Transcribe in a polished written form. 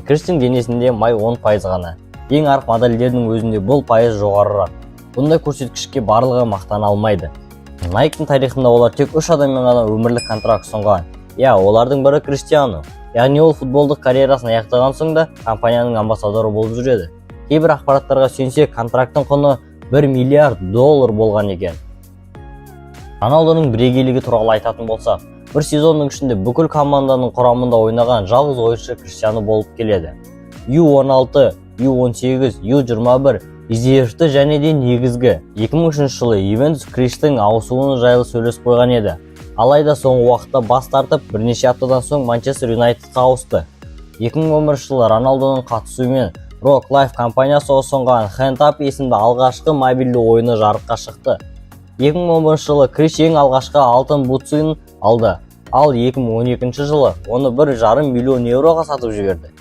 Криштің денесінде май 10% ғана. Ең арық модельдердің өзінде бұл пайыз жоғарырақ. Бұндай көрсеткішке барлығы мақтана алмайды. Найктың тарихында олар тек үш адаммен ғана өмірлік контракт ұсынған. Иә, олардың бірі Криштиану. Яғни ол футболдық карьерасын аяқтаған соң да компанияның амбассадоры болып жүреді. Кейбір ақпараттарға сүйенсек, контракттың құны 1 миллиард доллар болған екен. Роналдоның бірегейлігі туралы айтатын болсақ, бір сезонның ішінде бүкіл команданың құрамында ойнаған жалғыз ойыншы Криштиану болып келеді. U16, U18, U21 резервті және де негізгі. 2003 жылы Ювентус Криштің ауысуын жайлы сөйлесіп қойған еді. Алайда соңғы уақытта бас тартып, бірнеше аптадан соң Манчестер Юнайтедқа ауысты. 2011 жылы Роналдоның қатысуымен Rock Life компаниясы ұсынған Hand Up есімді алғашқы мобильді ойыны жарыққа шықты. 2011 жылы Криш ең алғашқы алтын бутсын алды. Ал 2012 жылы оны 1,5 миллион еуроға сатып жіберді.